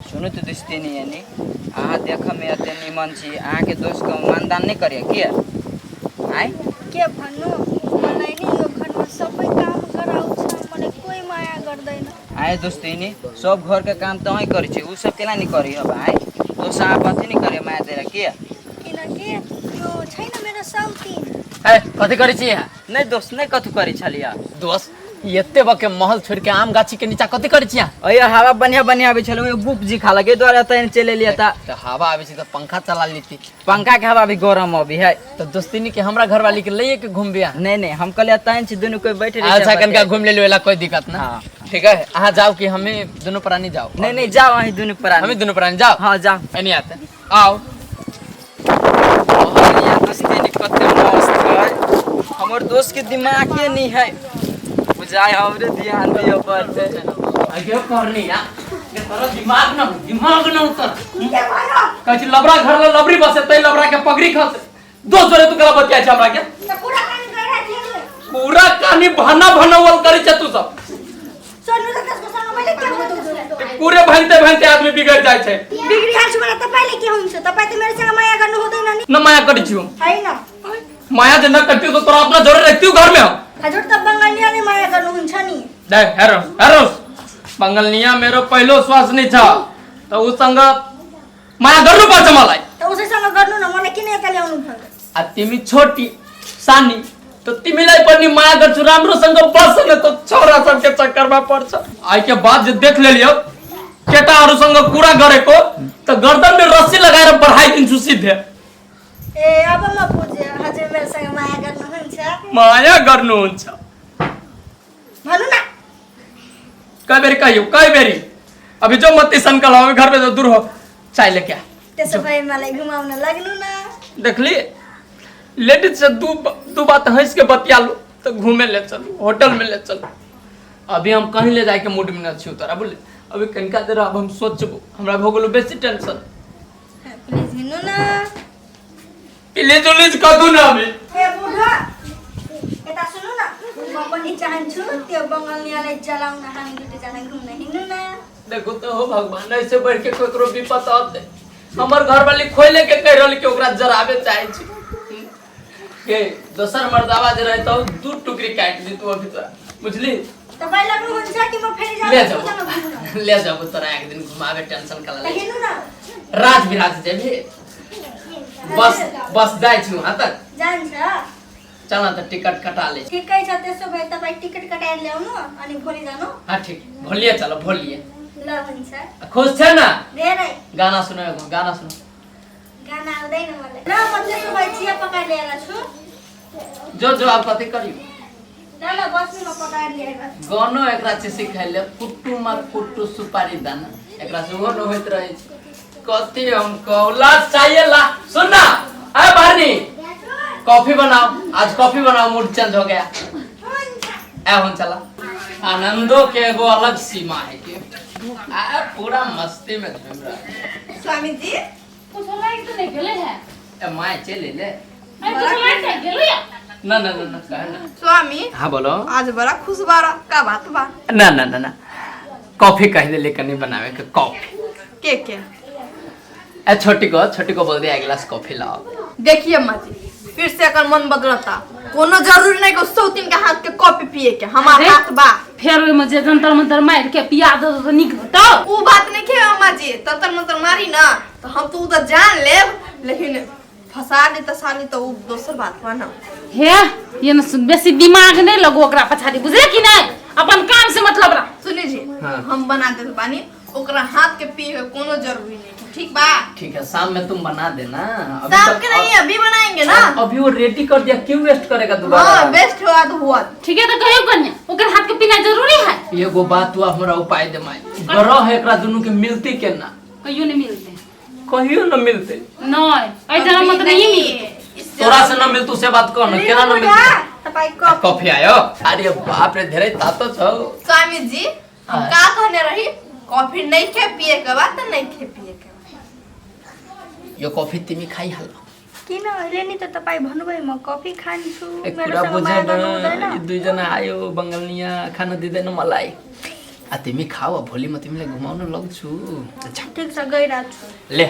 सुनू तऽ दोस्ती यानी अहाँ देखऽमे एते निमन छी, अहाँके दोस्तके मानदान नहि करियै किया आँय? के भन्नु, मलाई नि यो घरमा सबै काम गराउँछ, मलाई कोही माया गर्दैन। आए दोस्ती सब घरके काम तऽ अहीँ करै छी, उ सब केना नहि करी अब? आँय दोस्त, अहाँ अथी नहि करियै माया देला किया? किनकि यो छैन मेरो साउतिन। ए, कथी करै छी यहाँ? नहि दोस्त, नहि कथू करै छलियै। दोस्त, एते बके महल छोड़ के आम गाछी के नीचा कथी करै छी अहाँ? अय हवा बढ़िया बढ़िया आबै छलै, गुप जी खा लगे द्वारा एतऽ चलि एलियै। तऽ तऽ हवा आबै छै तऽ पंखा चला लेती। पंखा के हवा भी गरम अभी है। तऽ दोस्तिनी के हमरा घरवाली के लइए के घूमबे अहाँ? नहीं नहीं, हम कहलियै एतऽ छी दुनू कोई बैठे रही। अच्छा, कनिका घूम ले लो, कोई दिक्कत ना। हाँ। ठीक है, अहाँ जाओ कि हमें दोनों प्राणी जाओ? नहीं नहीं, जाओ अहीं दुनू प्राणी। हमें दोनों प्राणी जाओ। हाँ, जाओ। एनी आते आओ। दोस्ती कते मस्त है, हमर दोस्त के दिमागे नहीं है, बुझाय हमरे ध्यान दिए पड़ते। अगे करनी या के तोरा दिमाग न दिमाग न उतर कहै छी लबरा घर ल लबरी बसे तै लबरा के पगड़ी खसे। दोस्त जोरे तू कला बतिया छै हमरा के? त कुरा कानी गरिरहेको थिएँ नि। पूरा कहानी भाना भनावल करै छै तू सब। सोध्नु त त्यसको सँग मैले के भन्नु त्यसलाई? पूरे भनते भनते आदमी बिगड़ जाइ छै। बिग्रिहाल्छु भने तपाईँले के हुन्छ? तपाईँ त मेरोसँग माया गर्नु हुँदैन नि। न माया करै छी हम। होइन। माया जे न करती तो तोरा अपना जोरे रखती घर में हम। हजुर त बङ्गालीले माया गर्नुहुन्छ नि। दे हेरो हेरो, बंगलनिया मेरो पहिलो श्वास नहीं छ त उ सँग माया गर्नु पर्छ मलाई। त उसैसँग गर्नु न, मलाई किन यता ल्याउनु भयो? आ तिमी छोटी सानी त तिमीलाई पनि माया गर्छु, राम्रोसँग बस न त छोरा सबके चक्करमा पर्छ। आइ के बाद जे देख लेलियो केटाहरूसँग कुरा गरेको त गर्दन में रस्सी लगाएर बढ़ाइदिन्छु सिधे। ए, अब म बुझेँ, हजुर मेरोसँग माया गर्नुहुन्छ। माया गर्नुहुन्छ। भन्नु न। कई बेरी कहियो, कई बेरी। अभी जो मत सनकल हो घर में तो दूर हो, चाय लेके आ। त्यसो भए मलाई घुमाउन लाग्नु न। देखली, लेडीज से दू दू बात हंस के बतिया लो तो घूमे ले चलो, होटल में ले चलो। अभी हम कहीं ले जाके मूड में न छी तोरा, बोले अभी कनिका देर अब हम सोचबो, हमरा भऽ गेलो बेसी टेंशन। प्लिज हिँड्नु न। प्लीज उलीज कदू न अभी। ए बुढा, यता सुन्नु न, म पनि चाहन्छु त्यो बङ्गालियालाई जलाउन, हामी दुईजना घुम्न हिँड्नु न। देखो तो हो भगवान, ऐसे बढ़ के केकरो विपत आते। हमर घर वाली खोले के कह रहल कि ओकरा जराबे चाहे छी के दोसर मर्दावा जे रहतौ दू टुकड़ी काटि दितौ अभी तोरा, बुझली? तपाईँ लाग्नुहुन्छ कि म फेरि ले जान्छु जाऊ उसँग घुम्न? ले जाऊ तोरा एक दिन घुमाबे, टेंशन कला त ले। हिँड्नु न। राज बिराज जेबही? बस बस जाइ छी वहाँ तक। जान्छ। चल न त टिकट कटा ले। ठिकै छ, त्यसो भए तपाईँ टिकट कटाएर ल्याउनु अनि भोलि जानु। हाँ ठीक, भोलिए चलो भोलिए। ल हुन्छ। खुश छे ना? धेरै। गाना सुनो, एगो गाना सुनो। गाना आउँदैन मलाई। ल म त्यसो भए चिया पकाएर ल्याएर छु। जो जो आप कथी करियो। ल ल बस्नु, म पकाएर ल्याएर। गानो एकरा से सिखैले, कुट्टू मार कुट्टू सुपारी दाना, एकरा से ओहो न होइत रहै छै। कथी हम कहू, ला चाहिए ला। सुन ना अरे बारनी, कॉफी बनाओ आज, कॉफी बनाओ, मूड चेंज हो गया। ए हुन चला, आनंदो के एगो अलग सीमा है कि आ पूरा मस्ती में झूम रहा है। स्वामी जी, कुछो लागि तऽ नहि गेलै है। ए my चले ले। अरे कुछो लागि तऽ गेलै या? ना ना ना ना, कहे ना। स्वामी। हाँ बोलो। आज बड़ा खुश बारा, का बात बा? ना ना ना ना, कॉफी कह दे कनी बनावे के कॉफी। के ए छोटी को बोल दिया एक गिलास कॉफी लाओ। देखिए अम्मा जी, फिर से अगर मन बदलता, कोनो जरूरी नहीं कि सौतीन के हाथ के कॉफी पिए के हमार अरे। हाथ बा। फेर ओहिमे जे जंतर मंतर मारि के पिया दो तऽ नीक होतौ। उ बात नहीं खे अम्मा जी, तंतर मंतर मारी ना तो हम तो उधर जान लेब, लेकिन फंसा दे तो साली तो उ दोसर बात बा ना। हे ये न सुन, बेसी दिमाग नहि लगो ओकरा पछाड़ी, बुझले कि नहि? अपन काम से मतलब रख। सुनी जी। हाँ। हम बना देते बानी, ओकरा हाथ के पिए के कोनो जरूरी नहीं है, ठीक बा? ठीक है, शाम में तुम बना देना। अभी शाम तक- के नहीं, अभी बनाएंगे ना। अभी वो रेडी कर दिया, क्यों वेस्ट करेगा दोबारा? हाँ, बेस्ट हुआ तो हुआ। ठीक है, तऽ कहियो कन्या, ओकर हाथ के पीना जरूरी है। एगो बात तू हमरा उपाय दे माई, ग्रह है एकरा दुनू के मिलती केना? कहियो नहि मिलतै। कहियो न मिलते? नहि, एहि जन्म में तऽ नहिए मिलतै। तोरा से न मिलतू से बात कह न, केना न मिलती? तपाईँ कफ कॉफी आयो। अरे बाप रे, धेरै तातो छौ। स्वामी जी, हम हाँ। का कहने रही? कॉफी नहीं खे पिए के बाद तो नहीं खे पिए के बाद। यो कॉफी तिमी खाइ हाल। किन? अहिले नि त तपाईँ भन्नुभयो म कफी खान्छु। ए कुरा मेरोसँग बुझेन। माया गर्नु हुँदैन। यी दुईजना आयो बङ्गालनिया, खान दिँदैन मलाई। आ तिमी खाऊ आ भोलि म तिमीलाई घुमाउन लग्छु। अच्छा ठिक छ, गइरहेको छु। ले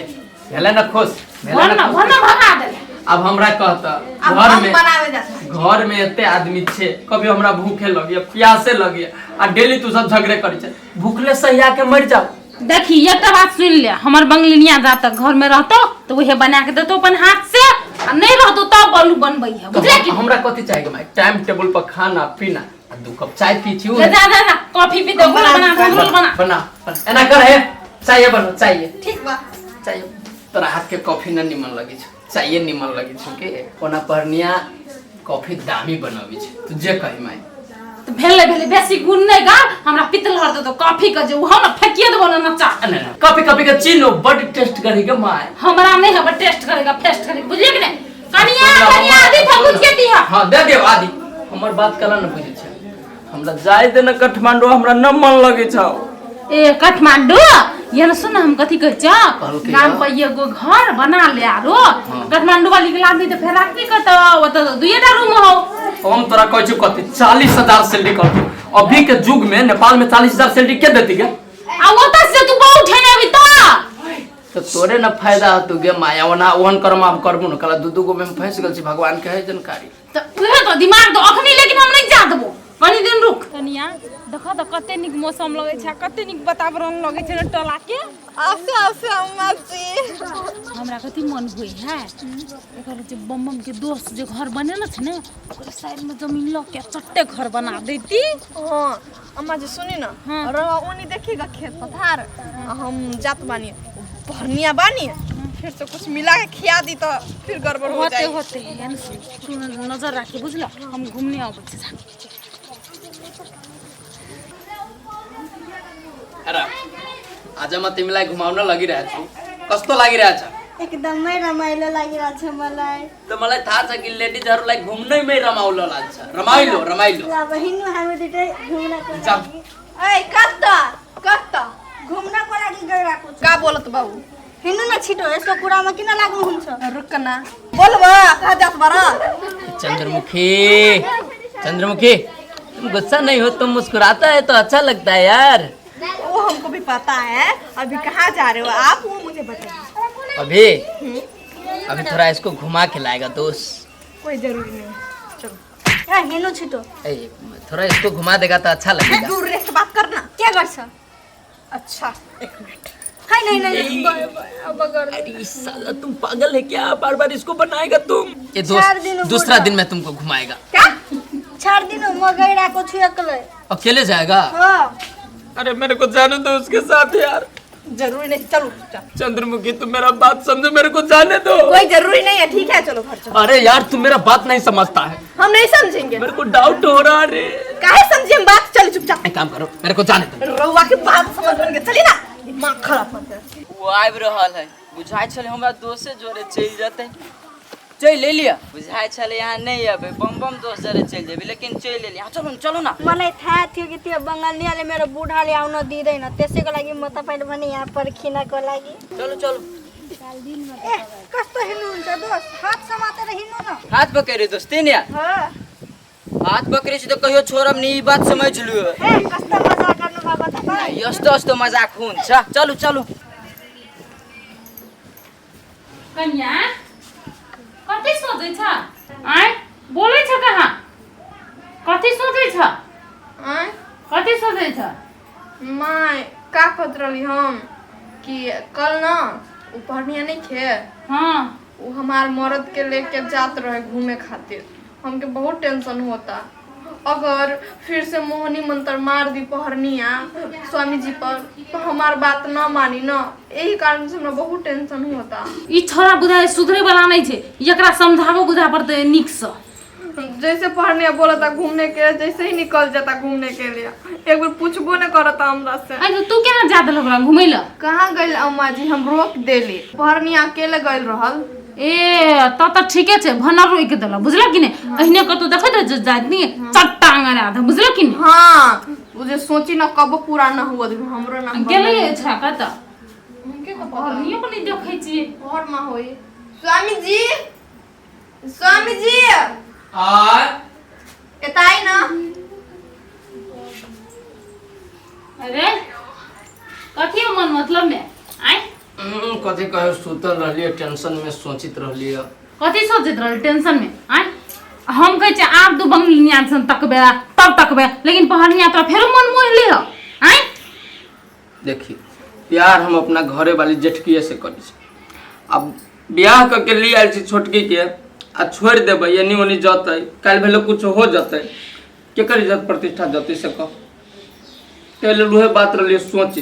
भेलै न खुश, भेलै भन न खुश? भन भगा देले। अब हमरा कहत अब घर हम में बनावे जात। घर में एते आदमी छे, कभी हमरा भूखे लगिया प्यासे लगिया आ डेली तू सब झगड़े करी छे, भूखले सहिया के मर जाओ। देखी एकटा बात सुन ले, हमर बंगलिनिया जा तक घर में रहतो तो वहे बना के देतो अपन हाथ से, आ नहीं रहतो तब बलू बनबै है, बुझले कि? हमरा कथी चाहिए माय? टाइम टेबल पर खाना पीना आ 2 कप चाय पी छी। ले जा जा जा, कॉफी पी दे, बना बना बना बना बना बना, एना कर हे, चाय बनो, चाय। ठीक बा। चाय तोरा हाथ के कॉफी न निमन लगे छौ, चाय निमन लगे छौ के ओना परनिया कॉफी दामी बनाबी छे, तू जे कही माय। तो भेले भेले बेसी गुण नहीं गा, हमरा पितल हर दे तो कॉफी के जे उ हम फेकिए देबो न नचा। ना ना, कॉफी कॉफी के चीनो बड टेस्ट करी के my. हमरा नहीं हब टेस्ट करेगा फेस्ट करेगा, बुझलिए कि नहीं? कनिया कनिया आदि थकुच के दिहा। हां दे देब आदि, हमर बात कला न बुझै छै, हमरा जाय दे न काठमांडू, हमरा न मन लगे छौ। ए काठमांडू ये न सुन, हम कथी कहै छौ, कहलकै गाम हँ। पर एगो घर बना ले आरो काठमांडू वाली के लादी त फेर राखबी कत, ओत दुइटा रूम हो। हम तोरा कहै छौ कथी 40,000 सैलरी करतौ अभी के युग में नेपाल में 40,000 सैलरी के देती गे? आ ओत से तू बहु उठेने अभी त तो तोरे न फायदा होतौ गे माया, ओना ओहन कर्म आब करबू न कला दू दू गो में फंस गेल छी, भगवान के है जानकारी। त उहे तो दिमाग तो अखनी, लेकिन हम नहीं जा देबो, कनी दिन रुक। कनिया देखो त कते नीक मौसम लगै छै, कते नीक वातावरण लगै छै टोला के। आसे आसे अम्मा जी, हमरा कथी मन हुई है, एकर जे बम बम के दोस्त जे घर बनेने छै ने, ओकर साइड में जमीन ल के चट्टे घर बना देती। हाँ अम्मा जी सुनी ना, हाँ। रवा ओनी देखिएगा खेत पथार, आ हम जात बानी भरनिया बानी, फिर से कुछ मिला के खिया दी तो फिर गड़बड़ हो होते जाए। होते यानी तू नजर राखी बुझल, हम घूमने अबै छी। अरे आज म तिमीलाई घुमाउन लगिरहेको छु, कस्तो लागिरहेछ? एकदमै रमाइलो लागिरहेछ मलाई। त मलाई थाहा छ कि लेडिजहरूलाई घुम्नैमै रमाउलो लाग्छ, रमाइलो रमाइलो। ल अब हिँड्नु हामी दुइटै घुम्नको जाऊ। लागि। ए कत कत घुम्नको लागि गइरहेको छु। का बोलत बाबू? हिँड्नु न छिटो, यस्तो कुरामा किन लाग्नुहुन्छ? रुक ना बोलबा, कहाँ जात बारा? चंद्रमुखी चंद्रमुखी तुम गुस्सा नहीं हो, तुम मुस्कुराता है तो अच्छा लगता है यार। वो हमको भी पता है, अभी कहाँ जा रहे हो आप वो मुझे बताइए। अभी अभी थोड़ा इसको घुमा के लाएगा दोस्त। कोई जरूरी नहीं, चलो। ए हिँड्नु छिटो। ए, थोड़ा इसको घुमा देगा तो अच्छा लगेगा। दूर रह के बात करना। के गर्छ? अच्छा एक मिनट। हाय नहीं नहीं, अरे साला तुम पागल है क्या, बार बार इसको बनाएगा तुम? ये चार दिन दोस्त दूसरा दिन मैं तुमको घुमाएगा। क्या? छाड्दिनु, म गइरहेको छु एक्लै। अकेले जाएगा? हाँ। अरे मेरे को जाने दो उसके साथ यार। जरूरी नहीं, चलो चंद्रमुखी तुम मेरा बात समझो, मेरे को जाने दो। कोई जरूरी नहीं है, ठीक है चलो घर चलो। अरे यार तुम मेरा बात नहीं समझता है। हम नहीं समझेंगे। मेरे को डाउट हो रहा है। काहे समझे हम बात, चल चुपचाप। एक काम करो मेरे को जाने दो। रउआ के बात समझ बन के चली ना, दिमाग खराब मत कर। वो आबि रहल है, बुझाइ छलै हमरा दोसे जोरे चलि जेतै। चल ले लिया। बुझाइ छलै यहाँ नहीं अबै, बम बम दोस्त जोरे चलि जेबै, लेकिन चलि एलियै। हाँ, चलू न चलू न। मलाई थाहा थियो कि त्यो बङ्गालीले मेरो बुढाले आउन दिँदैन, त्यसैको लागि म तपाईँ पनि यहाँ पर्खिनको लागि। चलू चलू। ए कस्तो हिँड्नुहुन्छ दोस्त, हात समातेर हिँड्नु न। हाथ पकड़े दोस्त ने। हाँ। हाथ पकड़े छी त कहियो छोड़ब नहीं, ई बात समझ लियो। ए कस्तो मजाक गर्नु भएको तपाईँ? यस्तो यस्तो मजाक हुन्छ। चलू चलू। कन्या कथी सोचै छ? आय बोलै छ कहाँ? कथी सोचै छ? आय कथी सोचै छ? My का कहत रहली हम कि कल न उ पढ़निया नहीं खे। हाँ। उ हमार मर्द के लेके जात रहे घूमे खातिर, हमके बहुत टेंशन होता। अगर फिर से मोहनी मंत्र मार दी पहरनिया स्वामी जी पर तो हमार बात न मानी न, यही कारण से हमरा बहुत टेंशन होता। ई छोरा बुझाय सुधरे वाला नहीं छे, एकरा समझाबो बुझा पड़ते नीक से। जैसे पढ़ने बोला था घूमने के लिए, जैसे ही निकल जाता घूमने के लिए, एक बार पूछबो न करता हमरा से। अरे तू केना जा देलक ओकरा घुमै ल? कहाँ गइल अम्मा जी, हम रोक देली, पढ़निया अकेले गइल रहल। ए त त ठीके छै, भनर रोकि देलक बुझलक कि नहि? अहिने कतौ देखैत रहै जाइत नि चट्टा अंगरा दे, बुझलक कि नहि? हाँ वो जे सोची न कबो पूरा न हुआ हमरो न गेलै छोरा कतऽ? हमके का पता? पढ़नियो के नहि देखै छियै। घर में होई। स्वामी जी स्वामी जी आय एताई ना। अरे कथी हो मन मतलब में आय कथी कहे सुतल रहलियै टेंशन में सोचित रहलियै। कथी सोचैत रहल टेंशन में आय? हम कहै छियै आब दू बंगलिनिया सन तकबे तब तकबे, लेकिन पहरनिया तोरा फेरो मन मोहि ले हो आय। देखी प्यार हम अपना घरे वाली जेठकिए से करै छी। अब बियाह कऽ के ले आयल छी छोटकी के आ छोड़ि देबै एनी ओनी जतै, काल्हि भेलै कुछ हो जतै, केकर इज्जत प्रतिष्ठा जतै से कह। ताहि लेल उहे बात रहलियै सोची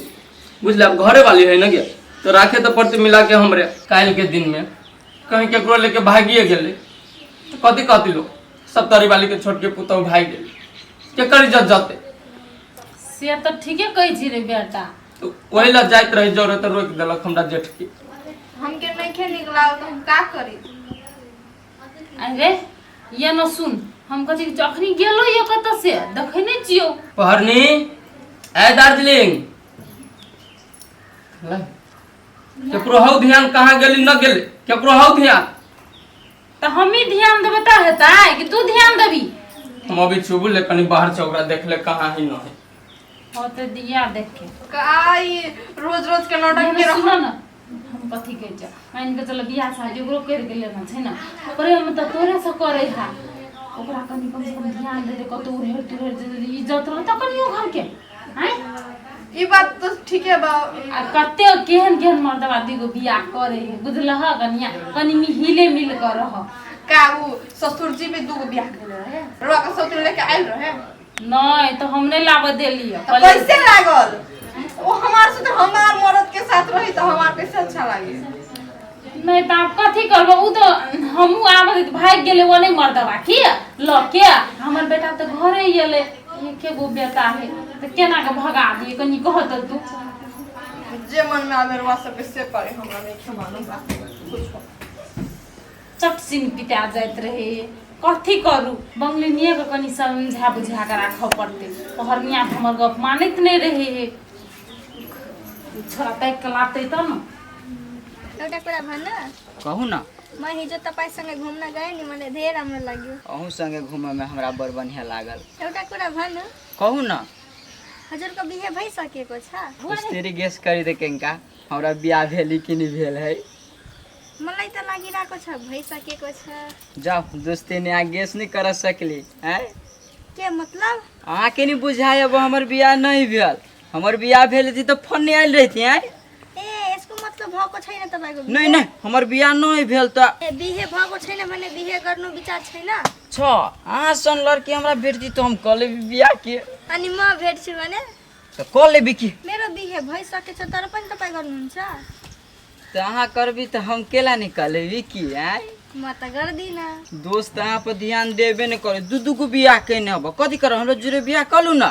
बुझले। अब घरे वाली है ना गे तो राखे तो पड़ते मिला के हमरे। काल्हि के दिन में कहीं केकरो लेके भागिए गेलै तो कथी कहती लोग, सप्तरी वाली के छोटके पुतहु भागि गेलै, केकर इज्जत जतै? से तऽ ठीके कहै छी रे बेटा। तो ओहि लए जाइत रही जरे तऽ रोकि देलक हमरा जेठकी। हमके नइखे नीक लागल तऽ हम का करी? अरे ये न सुन, हम कहै छी कि अखनी गेलो ये कतऽ से देखै नहि छियौ। पहरनी ए दार्जिलिंग ले, केकरो हौ ध्यान कहाँ गेली न गेली, केकरो हौ ध्यान? तऽ हमही ध्यान देबै तऽ हेतै कि तू ध्यान देबी? हम अभी छुबू ले कनी बाहर से ओकरा देख ले कहाँ ही न है। हो तऽ दिया देख के का ई रोज रोज के नौटंकी नहीं, रह सुनो न, हम कथी कहै छै, मानि कऽ चल बियाह शादी ओकरो करि के लेना छै ने, प्रेम तऽ तोरे से करै है, ओकरा कनि कम से कम ध्यान दे दे, कतौ उड़ेर तुड़ेर जे इज्जत रहतौ कनियो घर के आँय। ई बात तो ठीके बा। आ कते केहन केहन मर्दबा दूगो बियाह करे है बुझलह कनिया, कनि हिले मिल कऽ रह। का उ ससुर जी भी दूगो बियाह केले रहे, रुआ के ससुर लेके आयल रहे? नहीं तो हम नहीं लाबऽ देलियै। तो कैसे लागल वो हमार से? तो हमार मर्द के साथ रही तो हमार कैसे अच्छा लागे? नहीं तो आप कथी करबो, उ तो हमहूँ आबऽ तऽ भागि गेलै ओ नहि मर्दबा की लऽ के, हमर बेटा तऽ घरे एलै, एके गो बेटा है तऽ केना के भगा दियै कनि कह तऽ तू। जे मन में आवे रुआ सब से करे, हमरा नहीं मालूम बा कुछ। चट सिन पिता जाइत रहे। कथी करू, बंगलिनिए के कनि समझा बुझा के राखऽ पड़तै, पहरनिया तऽ हमर गप मानैत नहि रहे हे, छोरा ताकि के लातै तब ने। एउटा कुरा भन। कहू न। म हिजो तपाईँसँग घुम्न गएँ नि, मलाई धेरै राम्रो लाग्यो। अहूँ सँगे घुमऽमे हमरा बड़ बढ़िआँ लागल। एउटा कुरा भन। कहू न। हजुरको बिहे भइसकेको छ? स्त्री गेस करी दे केंका हमरा बियाह भेली कि नहीं भेल है। मलाई त लागिरहेको छ भइसकेको छ। जाओ दोस्ती ने आ गेस नहीं कर सकली हैं? के मतलब? अहाँके नहीं बुझाय अब हमर बियाह नहीं भेल, हमर बियाह भेल थी तो फोन नहीं आयल रहती हैं? ए यसको मतलब भएको छैन तपाईँको बिहे? नहीं नहीं हमर बियाह नहीं भेल त। ए बिहे भएको छैन भने बिहे गर्नु विचार छैन? छ अहाँ सन लड़की हमरा भेटती तो हम कऽ लेबी बियाह के। अनि म भेट्छु भने? त कऽ लेबी की। मेरो बिहे भइसकेछ तर पनि तपाईँ गर्नुहुन्छ? त अहाँ करबी त हम केला नहीं कऽ लेबी की आँय? म त गर्दिनँ। दोस्त अहाँ पर ध्यान देबे नहीं करे, दू दू गो बियाह केने हब, कथी करब हमरा जुड़े बियाह कऽ लू न।